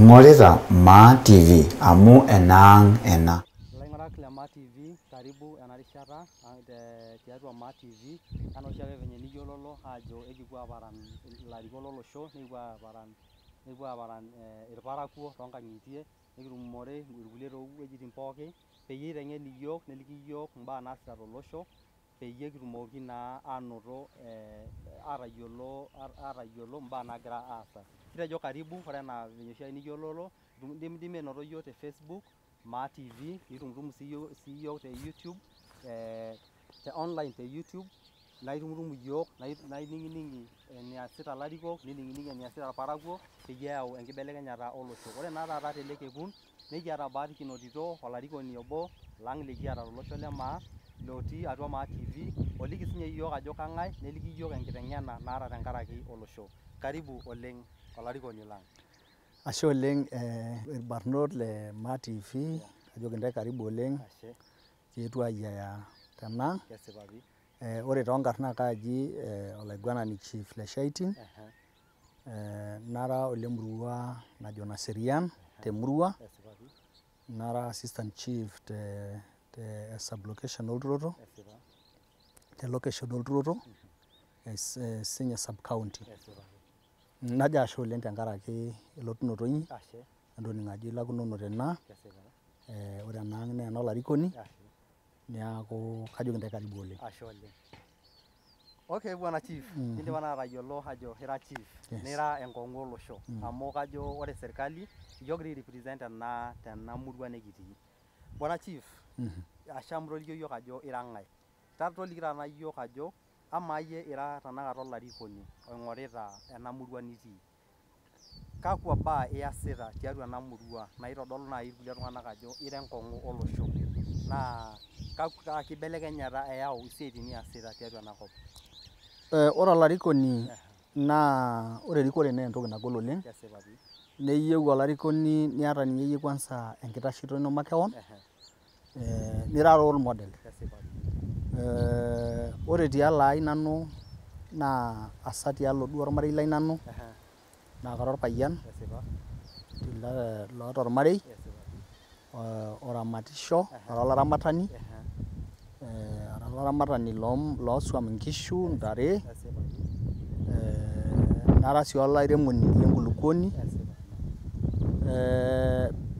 Ing'orita Maa TV amu enaang' ena. Ilaing'urak le Maa TV, karibu ena rishata tiatua Maa TV enaa oshiake venye niyiololo aajo ekipuo aaparan ilarikok lolosho, nikipuo aaparan irparakuo toonkang'itie, nikitumore irkulie toowuejitin pookin peyie eiteng'en iyiok neliki iyiok imbaa naasita tolosho peyie kitumoki naa anoto aatayiolo imbaa naagira aasa. Kitejo karibu, ore enaa venye oshiake niyiololo, indimidimi ainoto iyiok te Facebook Maa TV, nitumutumu sii iyiok te YouTube, te online te YouTube naa itumutumu iyiok naa inining'ining'i eniasita ilarikok, nining'ining'i eniasita irparakuo peyie eyau enkibelekenyata olosho. Ore naa taata tele kekun nikiata bahati kinotito olarikoni obo lang likiata tolosho le Maa lotii atua Maa TV oliki sinye iyiok ajo kang'ae neliki iyiok enkiteng'ena naata tenkaraki olosho. Karibu oleng olarikoni lang. Ashe oleng irbarnot le Maa TV, ajoki intae karibu oleng, kietuo ayiaya tenang. Kesipa pii. Ore toonkarn naa kaaji olaiguanani Chief Leshaitin, nara olemurua najo Naserian temurua, nara assistant chief te sub-location Olturoto, te location Olturoto, Sinya sub-county. Najo ashe oleng tenkaraki elotunoto inyi, natoning' ajo ilakunonote naa, ore enaang' naa enolarikoni, neaku kajoki intae karibu oleng. Ashe oleng. Okay bwana chief, kindipa naa atayiolo ajo ira chief, nira enkong'u olosho amu kajo ore serkali iyiok kigira airepresent tena murua nikitii. Bwana chief, ashe amu itolikio iyiok ajo ira ng'ae. Toliki taata iyiok ajo amaa iyie ira tenakata olarikoni oing'orita ena murua nitii. Kakwa baa iyasita tiatua ena murua naitodolu naaji irkulie tung'anak ajo ira enkong'u olosho naa kaa kibelekenyata eyau isiaitin niasita tiatua ena kop? Ore olarikoni naa ore erikore naa entoki nagol oleng, neyieu olarikoni niata ninye iyie kwanza enkitashoto ino makewon, nira role model. Ore tialo ai nanu naa asa tialo duo ormarei lai nanu naa kara orpayian loota ormarei oramatisho, ora olaramatani, ara olaramatani loosuam inkishu, intare, nara sii olairemoni lenkulukuoni,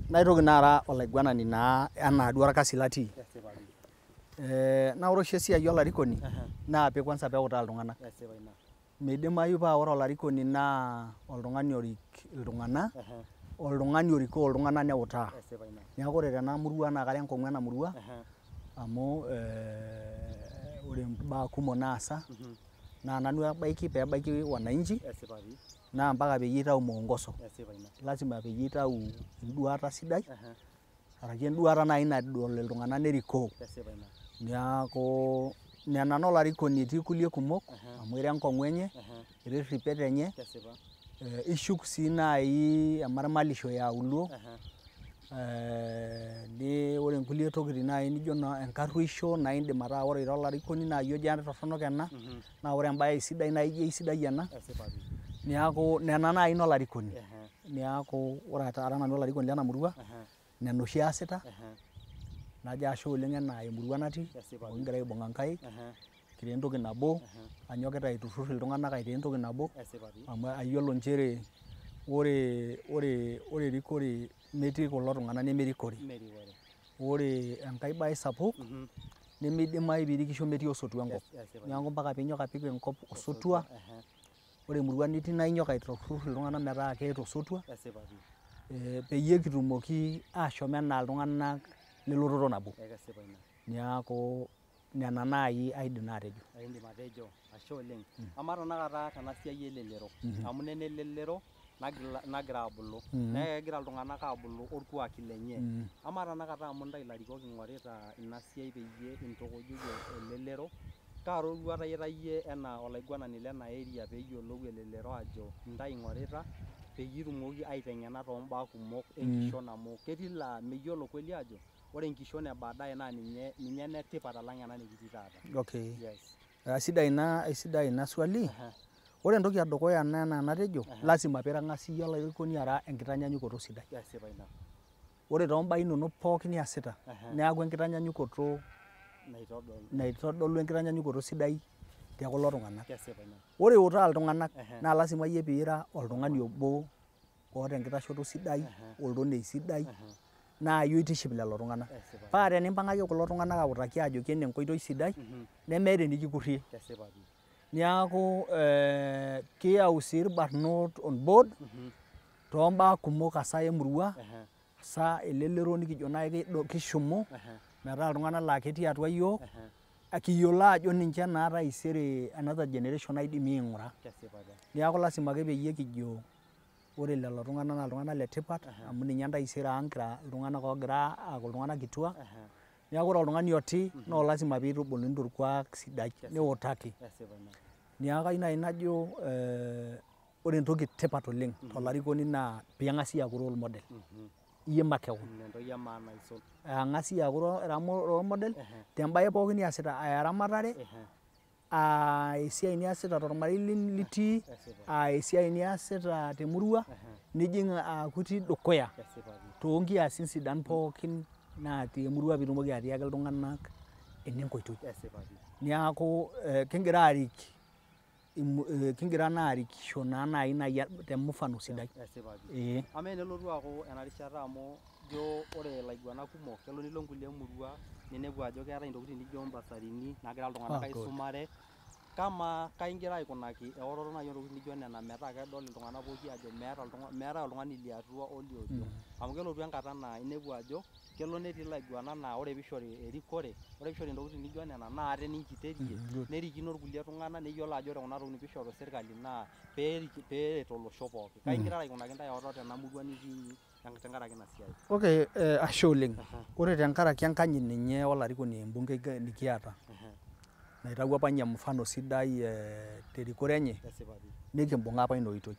naitoki naa ara olaiguanani naa enaa duo orkasi latii. Naa ore oshi esiai olarikoni naa pee kwanza peutaa iltung'anak. Meidimayu paa ore olarikoni naa oltung'ani orik iltung'anak, oltung'ani orikoo iltung'anak neutaa. Neeku ore tena murua naa kara enkong'u ena murua amu ore imbaa kumok naasa naa nanu ebaiki peebaiki wananchi naa mpaka peyie itau mwongozo. Lazima peyie itau enduata sidai araki enduata naaji nadol iltung'anak nerikoo. Neeku nena naa olarikoni etii kulie kumok amu ira enkong'u enye, ira erripet enye, ishuk sii naaji emarmalisho eauluo, ore nkulie tokitin naaji nijo naa enkarruisho naa indim ataa ore ira olarikoni naa iyie ojo aitorrono ena, naa ore embae sidai naa ijo eisidai ena, neeku nena naaji inolarikoni. Neeku ore ara nanu olarikoni lena murua, nena oshi aasita, najo ashe oleng enaa emurua natii, amu kigira aibung'a nkaik, kira entoki nabo, anyokita aiturrur iltung'anak aitaa entoki nabo, amu ayiolo nchere ore erikore metii kulo tung'anak nemerikore. Ore enkae bae sapuk nemeidimayu piirikisho metii osotua enkop. Neeku mpaka piinyok apik enkop osotua, ore emurua nitii naa inyok aiturrur iltung'anak metaa keeta osotua, peyie kitumoki aashom enaa iltung'anak lelototo nabo. Neeku nena naaji aidim naa atejo. Indim atejo, ashe oleng. Amaa tenakata tena siai elelero, amu nena elelero nagira abulu, naa kegira iltung'anak abulu orkuaki lenye. Amaa tenakata amu intae ilarikok ing'orita ina siai peyie intukujuju elelero, kaa roruata iyita iyie enaa olaiguanani lena area peeyiolou elelero ajo intae ing'orita peyie itumoki aiteng'ena toombaa kumok enkishon amu ketii laa meyiolo kweli ajo ore enkishon e baadaye naa ninye enetipat alang ena nikitii taata. Okay. Yes. Aisidai ina swali. Ore entoki edukuya naa ena natejo, lasima piitang'as iyie olarikoni ara enkitanyanyukoto sidai. Kesipa ina. Ore toombaa inonok pookin niasita, neeku enkitanyanyukoto naitodolu enkitanyanyukoto sidai te kulo tung'anak. Kesipa ina. Ore iutaa iltung'anak naa lasima iyie piira oltung'ani obo oota enkitashoto sidai, oltonei sidai, naa iyie oitiship lelo tung'anak. Paa tenimpang'aki kulo tung'anak autaki ajoki ene enkoitoi sidai, nemeeta enikikurrie. Kesipa pii. Niaku kiyau sii irbarnot on board toombaa kumok hasa emurua, hasa elelero nikijo naai kishumu metaa iltung'anak laa ketii atua iyiok, kiyiolo ajo ninche naa taisere another generation naidimi aing'ura. Kesipa ina. Niaku lasima ake peyie kijo ore lelo tung'anak naa iltung'anak le tipat amu ninye entaisere ang kira iltung'anak oogira aaku iltung'anak kituak. Niaku ore oltung'ani oti naa lasima piitubuluni torkuak sidai niutaki. Kesipa ina. Niaku kayieu naai najo ore entoki tipat oleng tolarikoni naa piing'as iyie aaku role model. Iyie makewon. Ina entoki e maana aisul. Ang'as iyie aaku role model tembae pookin niasita aa eramatare, aa esiai niasita tormarei litii, aa esiai niasita temurua, nijing aaku itii dukuya Kesipa pii. toonkiasin sidan pookin natii emurua piitumoki atiaki iltung'anak enenkoitoi. Kesipa pii. Niaku kigira aarik, kigira naa aarikisho naa naai te mfano sidai. Kesipa pii. Ee. Amaa enelotu aaku ena rishata amu ijo ore ilaiguanak kumok kelo nilo nkulie murua ninepu ajo keetae intokitin nijo imbasarini naagira iltung'anak aisumare. Kamaa kai ingira aikunaki eoroto naai oontokitin nijo nena metaa kedol iltung'anak pooki ajo meetae oltung'ani liatua olioriong'. Amu kelotu enkata naa inepu ajo kelo netii ilaiguanak naa ore piishori erikore, ore piishori intokitin nijo nena naa ate ninche iterie, nerikino irkulie tung'anak neyiolo ajo ore kuna tokitin piishoru sirkali naa peeret olosho pooki. Kai ingirara aikunaki intae eoroto tena murua nitii tenkaraki ina siai? Okay, ashe oleng. Ore tenkaraki enkanyit ninye olarikoni embungei nikiata, naitawuo apa ninye mfano sidai terikore enye, Kesipa pii. nikimbung'a apa ina oitoi.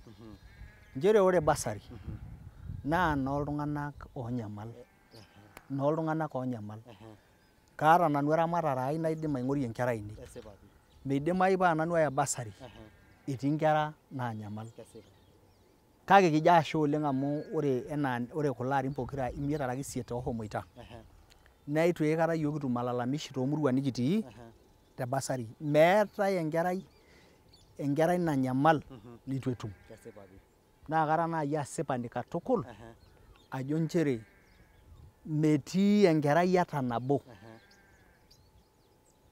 Nchere ore bursary naa inooltung'anak oonyamal, inooltung'anak oonyamal. Kaata nanu eramatare ai naidim aing'orie inkera ainei. Kesipa pii. Meidimayu paa nanu oya bursary etii inkera naanyamal. Kesipa. Kake kijo ashe oleng amu ore enaa ore kulo arin pokira imiet araki isiet oohomoita, naa eitu aikata iyiok kitum malalamishi toomuruan nikitii te bursary. Meetae enkerai nanyamal neitu etum. Kesipa pii. Naa kara naai asipani katukul ajo nchere metii enkerai ata nabo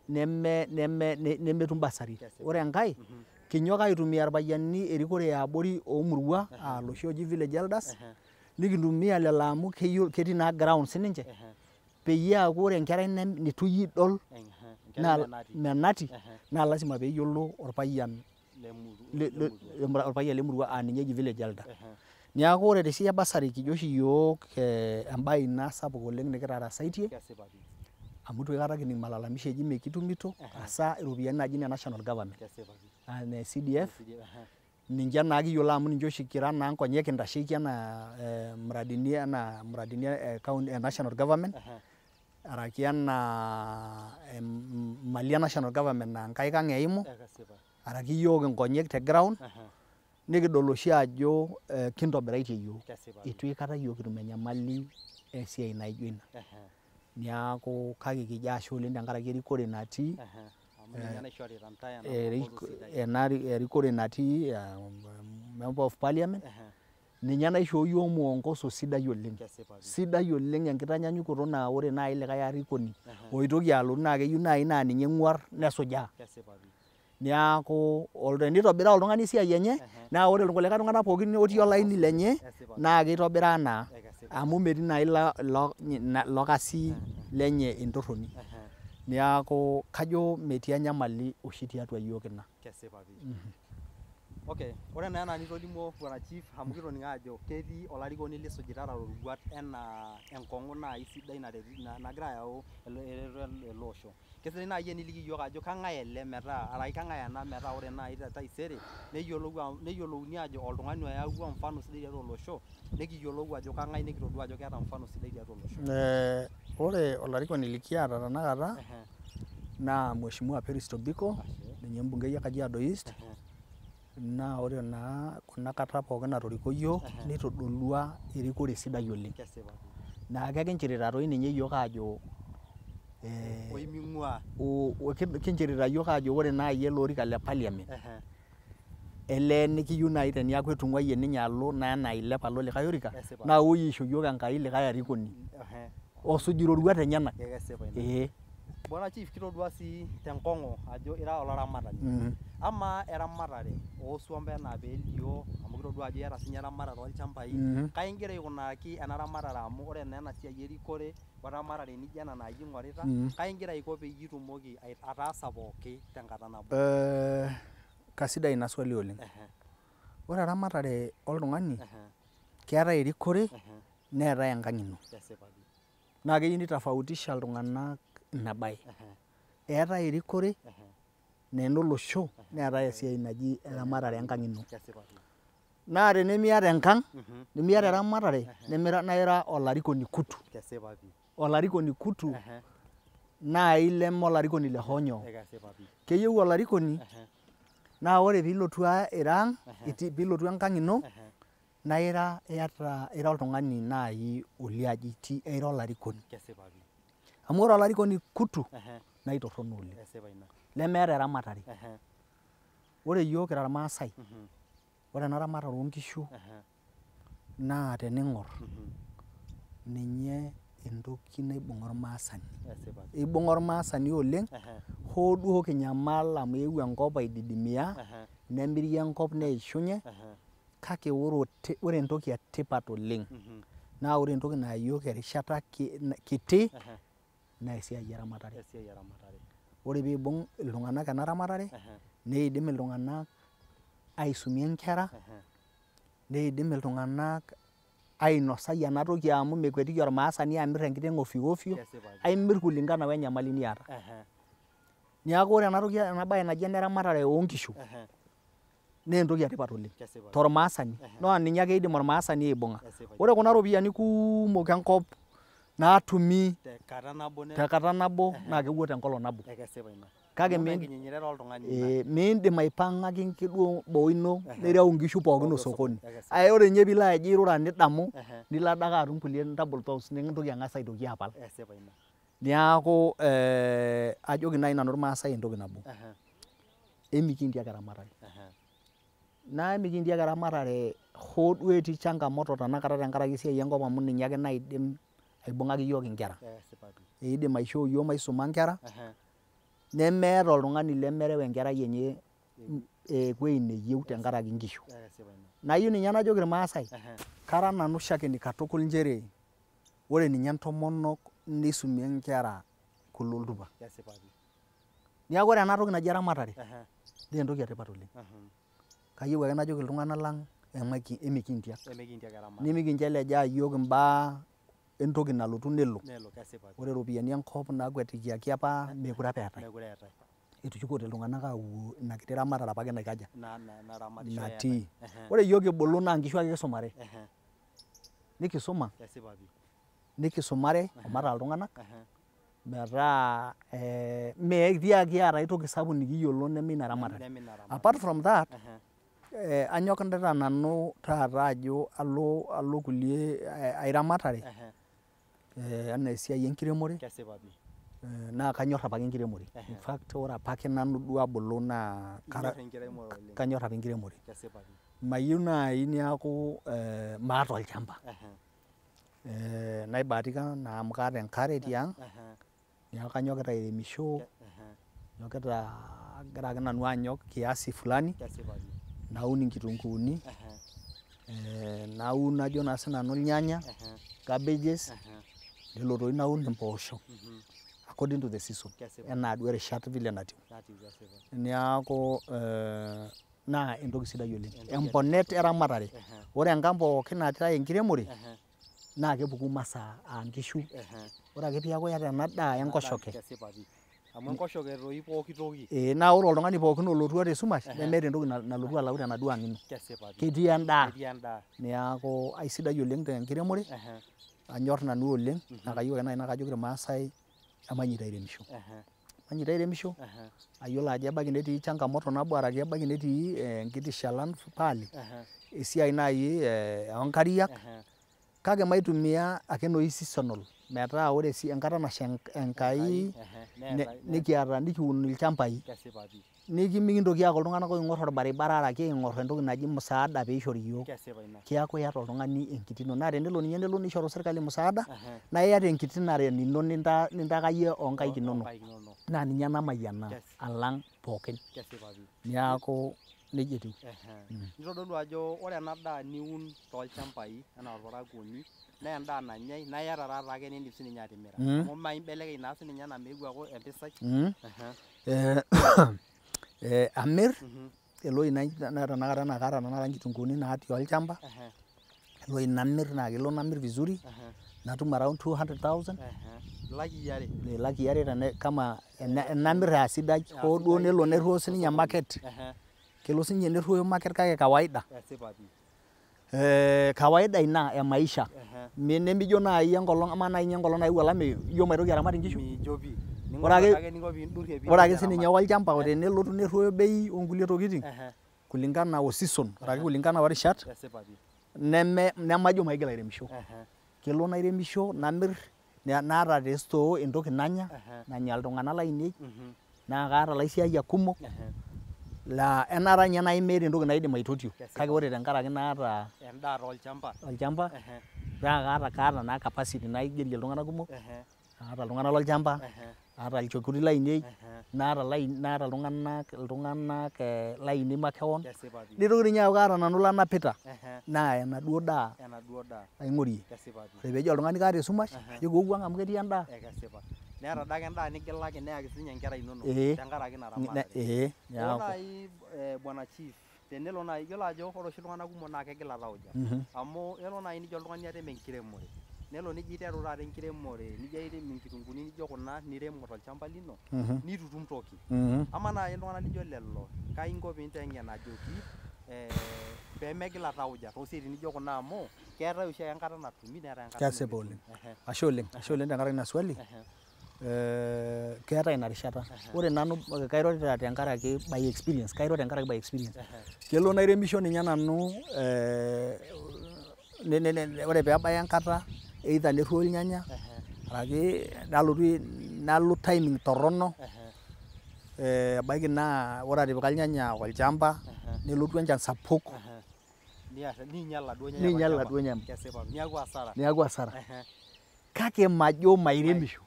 nemetum bursary. Ore enkae, kinyok aitumia irpayiani erikore eabori oomurua aa loshi ooji village elders, nikintumia lelo amu ketii naa ground sininche, peyie eeku ore enkerai neitu iyie idol naa menati naa lasima peeyiolo orpayian orpayian lemurua aa ninye eji village elder. Niaku ore tesiai e bursary kijo oshi iyiok embae ina sapuk oleng nikitarasaitie Kesipa pii. amu eitu aikata kining malalamishi eji mikitumito hasa iropiyiani naaji ine national government Kesipa pii. aa ine CDF, ninche naa kiyiolo amu ninche oshi kira naa nkonyek kintasheki enaa mradini enaa mradini e county e national government araki enaa mali e national government naa nkaik ang eimu Kesipa. araki iyiok inkonyek te ground nikidol oshi ajo kintobiraitie iyiok. Kesipa pii. Eitu aikata iyiok kitum enyamali esiai naijo ina. Niaku kake kijo ashe oleng tenkaraki erikore natii Amu ninye naishorita intae ena mwongozo sidai. ena erikore natii member of parliament ninye naishoo iyiok mwongozo sidai oleng. Kesipa pii. Sidai oleng enkitanyanyukoto naa ore naai likae arikoni oitoki alotu naa keyieu naai naa ninye eng'uar nesujaa. Kesipa pii. Niaku tenitobiraa oltung'ani esiai enye naa ore irkulikae tung'anak pookin otii olaini lenye naa keitobiraa naa amu metii naa ilo kasi lenye entorroni. Niaku kajo metii enyamali oshi tiatua iyiok ina. Kesipa pii. Okay, ore naa ena nitolimuo Bwana Chief amu kitoning'o ajo ketii olarikoni lisujitata iroruat enaa enkong'u naai sidai nagira ayau eretoto ele osho. Kesidai naai eniliki iyiok ajo kang'ae ele metaa araki kang'ae ena metaa ore naai te taisere neyiolouni ajo oltung'ani oyawua mfano sidai tiatua olosho nikiyiolou ajo kang'ae nikitodua ajo keeta mfano sidai tiatua olosho. Ore olarikoni likiata tenakata naa Mheshimiwa Peris Tobiko, ninye mbungei e Kajiado East. Naa ore naa kuna kata pookin natoriko iyiok neitodolua erikore sidai oleng. Kesipa. Naa kekinchirita toi ninye iyiok aajo Oiming'ua. Kinchirita iyiok aajo ore naaji ele orika le parliament elee nikiyieu naaji teniaku etung'uayie ninye alo naa enaa ailep alo likae orika naa woi aisho iyiok Enkai likae arikoni osuj iroruat enyenak. Kesipa ina. Ee. Bwana Chief, kitodua sii tenkong'u ajo ira olaramatani. Amaa eramatare oosuam enaa peelio amu kitodua ajo iyata sinye eramatare olchambai. Kai ingira aikunaki ena ramatare amu ore naa ena siai erikore weramatare nijo ena naa iyie ing'orita, kai ingira aiko peyie itumoki ataasa pooki tenkata nabo? Kasidai ina swali oleng. Ore eramatare oltung'ani keetae erikore neetae enkang ino. Naa keyieu nitofautisha iltung'anak ina bae. Eetae erikore naa enolosho neetae esiai naji eramatare enkang ino. Naa tenimiata enkang, nimiata eramatare, naa ira olarikoni kutu. Olarikoni kutu naai leme olarikoni le hoo nyoo. Keyieu olarikoni naa ore piilotu ira ang, piilotu enkang ino naa ira ira oltung'ani naai olio ajo itii ira olarikoni. Amu ore olarikoni kutu naa aitorrono oleng. Lemeeta eramatare. Ore iyiok kira irmaasai, ore ena ramatare oonkishu naa tening'or ninye entoki naibung'a ormaasani. Eibung'a ormaasani oleng hoo duo kinyamal amu eewuo enkop aididimia nemiri enkop neishunye kake ore entoki etipat oleng naa ore entoki naya iyiok erishata kiti naa esiai eramatare. Ore piibung iltung'anak ena ramatare neidim iltung'anak aisumie inkera neidim iltung'anak ainosai ena toki amu mekwetiki ormaasani amir enkiteng ovyo ovyo aimir kulingana wenyamali niata. Niaku ore ena toki ena bae naji ene ramatare oonkishu naa entoki etipat oleng tormaasani naa ninye ake eidim ormaasani aibung'a. Ore kuna ropiyiani kuumok enkop naatumi tekata nabo naa kepuo tenkolong nabo. Kake miindim aipang'aki duo boo ino nireu inkishu pookin osokoni. Aya ore ninye piilo ajo irura nidamu nilo adake atum kulie double thoughts nikintoki ang'as aitoki apal. Niaku ajoki naai nanu irmaasai entoki nabo. Emikintiak eramatare. Naa emikintiak eramatare hoo duo etii changamoto tanakata tenkaraki esiai enkop amu ninye ake naidim aibung'aki iyiok inkera. Eidim aishoo iyiok maisuma inkera nemeeta oltung'ani lemereu enkerai enye ewuei neyieu tenkaraki inkishu. Nayieu ninye najoki irmaasai, kara nanu shakeni katukul nchere ore ninye intomonok neisumie inkera kule oltupa. Niaku ore ena toki naji eramatare naa entoki etipat oleng. Kayieu ake najoki iltung'anak lang emikintiak. Nemikincho elejaa iyiok imbaa entoki nalotu nelo. Ore iropiyiani enkop naakwetikiaki apa meekure apa eetae. Etushukote iltung'anak aapuo ina kiti ramatare apake naikaja natii. Ore iyiok kibulu naa inkishu ake kisumare. Nikisuma, nikisumare omataa iltung'anak metaa metii kiata aitoki sapuk nikiyiolo neme ina ramatare. Apart from that, anyokita nanu taata ajo alo kulie ai ramatare enaa esiai enkiremore naa kanyorr apake enkiremore. In fact ore apake nanu duo abulu naa kanyorr apa enkiremore. Mayieu naai niaku maata olchamba. Naibahatika naa amu kaata enkare tiang niaku kanyokita airemisho, nyokita agira ake nanu anyok kiasi fulani naun inkitunguuni, naun ajo naa sinanu irnyanya, cabbages, nelo toi naun impoosho according to the season enaa duo irishat vile natiu. Niaku naa entoki sidai oleng. Emponet eramatare. Ore enkang pookin naatae enkiremore naa kepuku imasaa aa nkishu. Ore ake piaku iyata ena daa enkoshoke. Amu enkoshoke toi pooki toki. Naa ore oltung'ani pookin olotu oota esumash nemeeta entoki nalotu alau tenaduo ang ino. Ketii endaa. Niaku aisidai oleng tenkiremore, anyorr nanu oleng naa kayieu ake naai naa kajoki irmaasai emanyito airemisho. Manyoito airemisho, ayiolo ajo ebaiki netii changamoto nabo araki ebaiki netii enkiti shalan paali, esiai naaji oonkariak, kake maitumia ake enoshi seasonal metaa ore sii enkata nasha Enkai nikiata nikiun ilchambai. Nimikintoki aaku iltung'anak oing'orr orbaribara araki aing'orr entoki naji msaada piishori iyiok. Keeku iyata oltung'ani enkiti ino. Naa tenelo ninye nelo nishoru serkali msaada, naa iyata enkiti ino nintaka iyie oonkaik inonok. Naa ninye namayianaa alang pookin. Niaku nejia etiu. Nitodolu ajo ore ena daa niun toolchambai enaa orparakuoni naa endaa nanyai naa iyata taata ake niindim sininye atimira. Amu maimbelekeny naa sininye ena meeu aaku empisai. Amir elo naa tenakata naa kaata tenakata nkitunguuni natii olchamba, elo oshi namir naa kelo namir vizuri, natum around 200,000. Ilakii are kama enamir aa sidai hoo duo nelo nerruoyo sininye market, kelo sininye nerruoyo market kake kawaida. Kawaida ina e maisha. Nemijo naaji enkolong, amaa naaji enkolong nayewuo olameyu, ijo maitoki aramat inkishu? Ore ake sininye olchamba tenelotu nerruoyo bei oonkulie tokitin kulingana o season araki kulingana o rishat nemajo maigil airemisho. Kelo nairemisho namir naata te store entoki nanya, nanya iltung'anak lainei, naa kaata ilaisiayiak kumok laa enaata ninye naaji meeta entoki naidim aitotio. Kake ore tenkaraki naata endaa tolchamba naa kaata naa capacity naigerie iltung'anak kumok, aata iltung'anak lolchamba, aata ilchekuti lainei, naata iltung'anak lainei makewon, nitoki ninye aaku kaata nanu lanapita naa enaduo daa aing'orie. Ore peejo oltung'ani kaata esumash, najoki wou ang amu ketii endaa. Neeta adake endaa nigilaki neyaki sininye inkera inonok tenkaraki ina ramatare. Ore naaji bwana chief, tenelo naaji iyiolo ajo ore oshi iltung'anak kumok naa kegila tauja. Amu elo naaji nijo oltung'ani atem enkiremore, nelo nijo aiteru taata enkiremore, nijo airem inkitunguuni nijo kuna nirem tolchamba lino, nitu itum toki. Amaa naaji iltung'anak lijo lelo, kai inko piinteng'en ajoki peemegila tauja toosiaitin nijo kuna amu keetae oshiake enkata natumi neetae enkata Kesipa oleng. Ashe oleng, ashe oleng tenkaraki ina swali. Keetae ina rishata. Ore nanu kairorita tenkaraki by experience, kairo tenkaraki by experience. Kelo nairemisho ninye nanu ore peebaya enkata either nerruoyo irnyanya araki nalotu nalo timing torrono, ebaiki naa ore atipika irnyanya olchamba nelotu enchan sapuk niinyal iladuo nyanya. Neeku hasara. Kake majo mairemisho.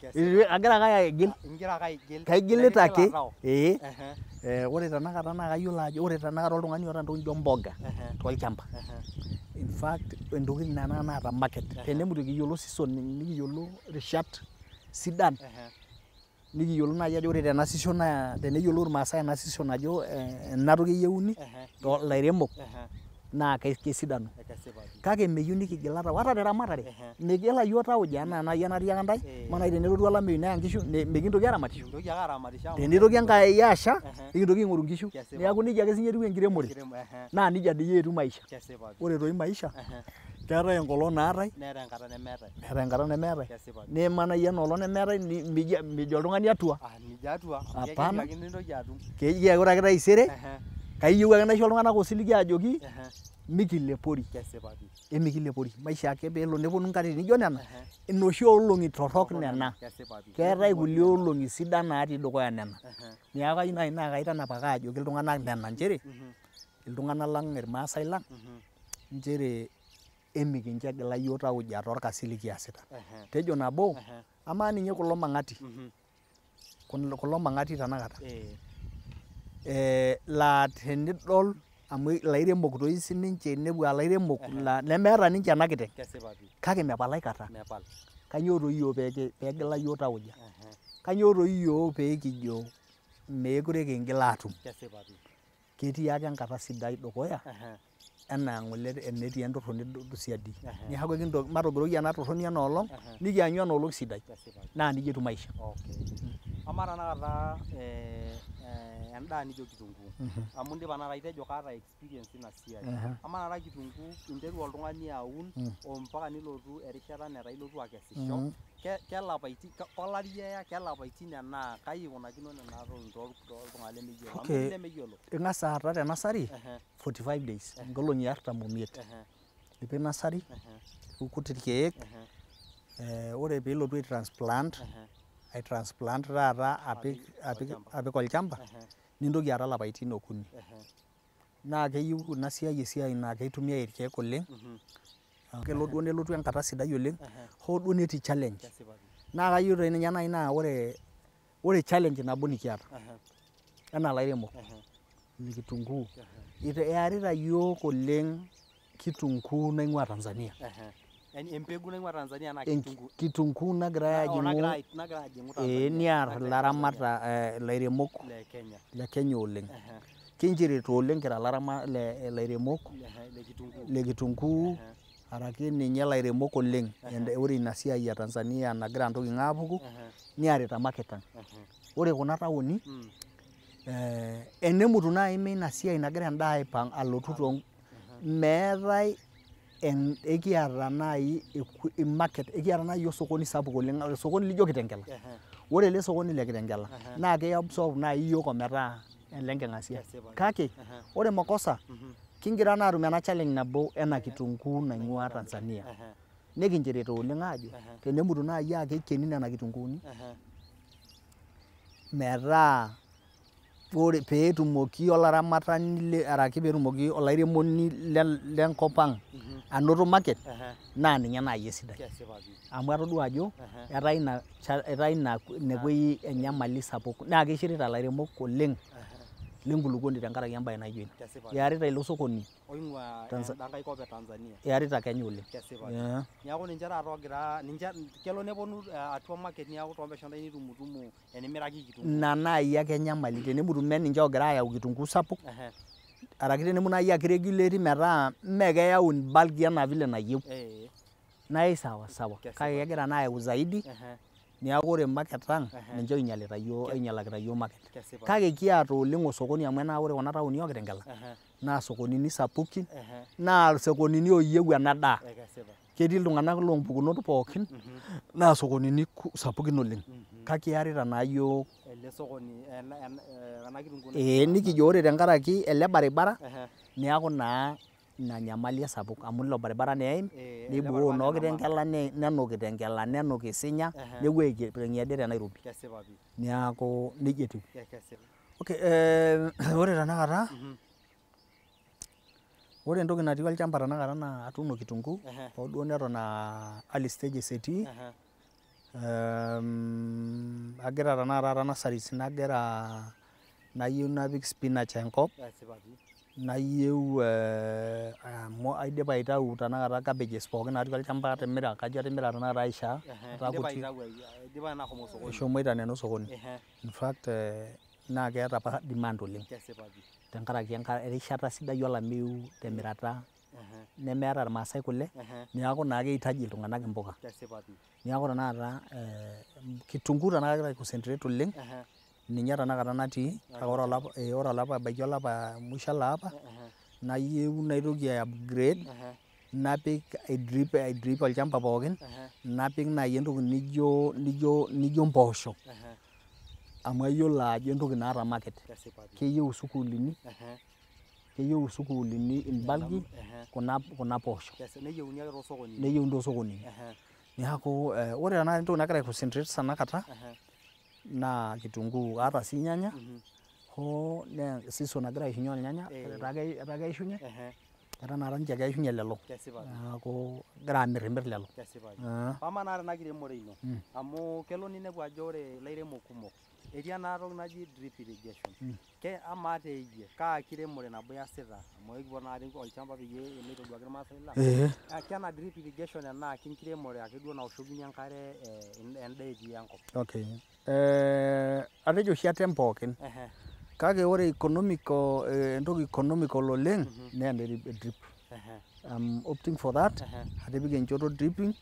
Agira ake aigil. Kaigilita ake. Ee. Ore tenakata naa kayiolo ajo ore tenakata oltung'ani oota entoki nijo mboga tolchamba. In fact intokitin nena naata market. Tenemutu kiyiolo season nikiyiolo rishat sidan, nikiyiolo naaji ajo ore tena season naa teneyiolou irmaasai ena season ajo ena toki eyieuni toolairemok naa kesidanu. Kake meyieu nikigila tau ata teramatare, migila iyiok tauja enaa naaji enatiaka ntae, amaa naaji tenelotu olameyu neya nkishu mikintoki aaramatisho. Tenitoki Enkai asha nikintoki aing'oru nkishu. Neeku nejia ake siinye etiu enkiremore. Naa nejia doi etiu maisha. Ore toi maisha keetae enkolong naatae neetae enkata nemeetae. Neetae enkata nemeetae. Nimanayie ena olong nemeetae, mijo oltung'ani atua. Hapana. Keji ake ore ake taisere, kayieu ake naisho iltung'anak osiligi ajoki mikilepori. Emikilepori. Maisha ake peelo neponu nkatitin nijo nena, inoshi olong'i torrok nena. Keetae kulie olong'i sidan natii dukuya nena. Neeku kayieu naaji naa kaitanap ake ajoki iltung'anak nena nchere, iltung'anak lang' irmaasai lang', nchere emikincho egila iyiok tauja toorkasin likiasita. Tejo nabo, amaa ninye kulo mang'ati, kulo mang'ati tenakata, laa tenidol amu ilairemok toi sininche inepu aa ilairemok lemeeta ninche ena kiteng', kake mepal aikata. Kainyoo toi iyiok peegila iyiok tauja? Kainyoo toi iyiok pee kijo meekure kingil aatum? Ketii ake enkata sidai dukuya enaa ng'ole enetii entorroni siadi. Neeku matogiroi ena torroni ena olong, nikianyu ena olong sidai. Naa nejia etiu maisha. Amaa tanakata endaa nijo kitunguu amu indipa naa itejo kaata experience ina siai. Amaa tanakata kitunguu interu oltung'ani aun mpaka nilotu erishata netaa ilotu akesisho, kelapaitin kolari eya, kelapaitin enaa kai ikunakino nena tokitin tooltung'anak lemeyiolo? Amu lemeyiolo. Ing'as aata te nursery 45 days, nkolong'i 45. Ipik nursery, nikut irkeek, ore piilotu ai transplant, ai transplant taata apik olchamba, nintoki aata lapaitin okuni. Naa keyieu ina siai esiai naa keitumiai irkeek oleng', kelo duo nelotu enkata sidai oleng', hoo duo netii challenge. Naa kayieu toi ninye naai naa ore challenge nabo nikiata enaa ilairemok le kitunguu, earita iyiok oleng' kitunguu naing'ua Tanzania. Embegu naing'ua Tanzania naa kitunguu? Kitunguu nagirai ajing'u, ee, niar ilaramatak ilairemok le Kenya oleng'. Kinchirita oleng' kira ilairemok le kitunguu araki ninye ilairemok oleng'. Ore ina siai e Tanzania nagira intokitin aapuku, niarita market ang'. Ore kuna taoni, enemutu naai ina siai nagira endaa aipang' alotu, meetae ekiata naai market, ekiata naai osokoni sapuk oleng', osokoni lijo Kitengela. Ore ele sokoni le Kitengela naa ke absorb naai iyiok ometaa olenking'asia. Kake ore makosa kingira naa atum ena challenge nabo ena kitunguu naing'ua Tanzania. Nikinchirita oleng' aajo tenemutu naai aa keikeni nena kitunguuni metaa ore peetumoki olaramatani araki peetumoki olairemoni lenkop ang' anoto market, naa ninye naai esidai. Amu atodua ajo etaa ina inewueji enyamali sapuk naa kishirita ilairemok oleng' lenkulukuoni tenkaraki embaye naijo ina. Earita ilo sokoni oing'ua enda nkae kop e Tanzania. Earita Kenya oleng'. Niaku ninche taata ogira ninche kelo neponu atua market, niaku tompesho ntae nitumutumu enimiraki kitunguu. Ina naai ake enyamali, tenemutu ninche oogira aayau kitunguu sapuk, araki tenemu naai aa kireguleti metaa mme keyau in bulk enaa vile nayieu, naa isawa sawa. Kake kegira naa ayau zaidi, niaku ore market ang' ninche oinyalita iyiok, oinyalakita iyiok market. Kake kiata oleng' osokoni amu enaa ore kuna taoni oo Kitengela naa sokonini sapukin, naa sokonini ooyieu ena daa. Ketii iltung'anak loompukunot pookin, naa sokonini sapukin oleng'. Kake earita naa iyiok ele sokoni ena kitunguu. Ee, nikijo ore tenkaraki ele baribara, niaku naa ina nyamali esapuk amu ilo baribara naa eim, nibukoo noo Kitengela, nenuk Kitengela, nenuk Isinya, nepuo aiteng'ede te Nairobi. Niaku nejia etiu. Okay, ore tanakata, ore entoki natii olchamba tanakata naa atuuno kitunguu, hoo duo neton aa early stages etii, agira tanakata aata nurseries nagira nayieu napik spinach enkop, nayieu amu aidipa aitayu tanakata cabbages pookin natii olchamba, atimira, kajo atimira tanakata aishaa, etaa kuti, eshomoita nena osokoni. In fact naa keeta apa demand oleng' tenkaraki erishata sidai olameyu temirata, nemeeta irmaasai kule, niaku naa keitaji iltung'anak impuka. Niaku tanakata kitunguu tanakata agira ai concentrate oleng', ninye tanakata natii, kake ore olapa ebaiki olapa musho ele apa, nayieu naitoki ai upgrade, napik ai drip olchamba pookin, napik naai entoki nijo mpoosho, amu ayiolo ajo entoki naata market. Keyieu isukuulini, keyieu isukuulini in bulk kuna poosho. Neyieuni toosokonini. Niaku ore tanakata entoki nagira ai concentrate tenakata naa kitunguu, aata sii irnyanya, hoo naa season nagira aishunye olnyanya, etaa keishunye, etaa tanakata ninche keishunye lelo. Neeku agira amirrimir lelo. Amaa naa tena kiremore ino, amu kelo ninepu ajo ore ilairemok kumok etii ena toki naji drip irrigation. Amaa teeyie kaa kiremore nabo iyasita, amu ekipuo naatoi olchamba peyie ilo aitoduaki irmaasai lang, kena drip irrigation enaa kenkiremore ake duo naoshokini enkare endaa etii enkop? Okay. Atejo oshi atem pookin. Kake ore economical, entoki economical oleng' naa ene drip. I'm opting for that, atipika enchoto dripping,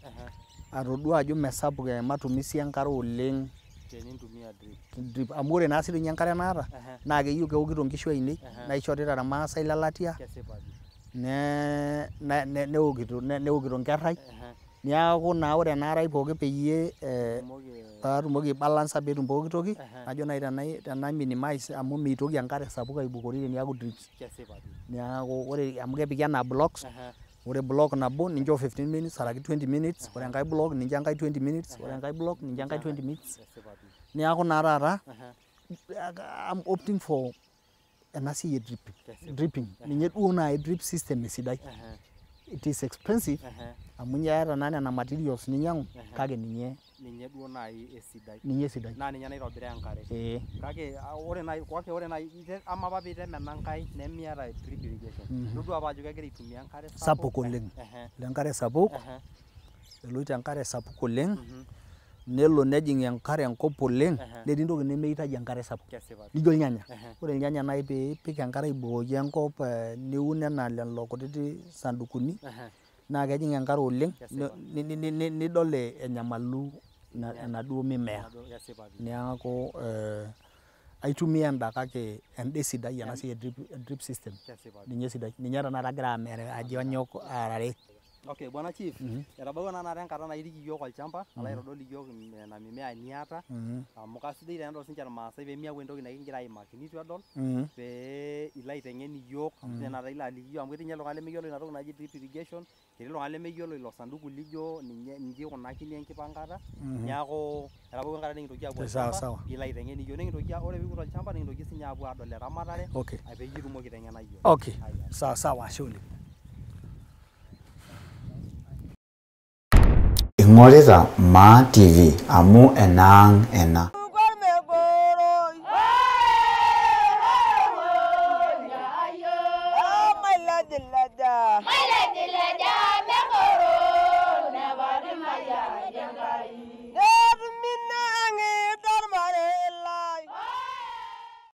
atodua ajo mesapuk matumisi enkare oleng' Tenintumia drip. Drip amu ore naa sii enkare naata naa keyieu keokito nkishu ainei naishorita irmaasai lelatia neokito nkerai. Niaku naa ore ena are pooki peyie paatumoki aibalansa peetum pooki toki najo naaji tena minimize amu mitoki enkare sapuk aibukori teniaku drips. Niaku ore amu kepiki anaa blocks, ore block nabo nincho 15 minutes araki 20 minutes, ore enkae block nincho enkae 20 minutes, ore enkae block nincho enkae 20 minutes. Niaku naa taata I'm opting for ena siai e dripping. Ninye duo naaji drip system esidai. It is expensive amu iyata naa nena materials ninyangu kake ninye duo naaji esidai. Ninye esidai. Naa ninye naitobiraa enkare. Kake ore naaji ama apa piitem ena nkae nemiata drip irrigation. Itodua apa ajo kegira aitumia enkare sapuk oleng. Enkare sapuk. Eloito enkare sapuk oleng. Nelo nejing enkare enkop oleng. Netii ntokitin nemeitaji enkare sapuk. Nijo irnyanya. Ore irnyanya naaji piipik enkare aibukoki enkop niun enaa lelo kutiti sandukuni naa kejing enkare oleng nidol enyamalu enaduo mimea. Niaku aitumia enda kake enda esidai ena siai e drip system. Ninye esidai. Ninye tenakata agira ajo anyok aarare. Okay, Bwana Chief, etabawua naa taata enkata nairiki iyiok olchamba, alo aitodol iyiok nena mimea niata, amu kasidai tenedol sinche irmaasai pee miaku entoki nikingira aimaki nitu edol, pee ilo aiteng'en iyiok, amu tenakata ilo aliki iyiok amu ketii ninye iltung'anak lemeyiolo ina toki naji drip irrigation, ketii iltung'anak lemeyiolo ilo sanduku lijo ninye inji ikunakini enkipangata, niaku etabawua enkata nikintoki aapuo olchamba, ilo aiteng'en iyiok, nikintoki ore piikipuo tolchamba nikintoki sinye aapuo aadol eramatare, peyie itumoki aiteng'ena iyiok. Okay, sawa sawa, ashe oleng. Ing'orita Maa TV amu enaang' ena.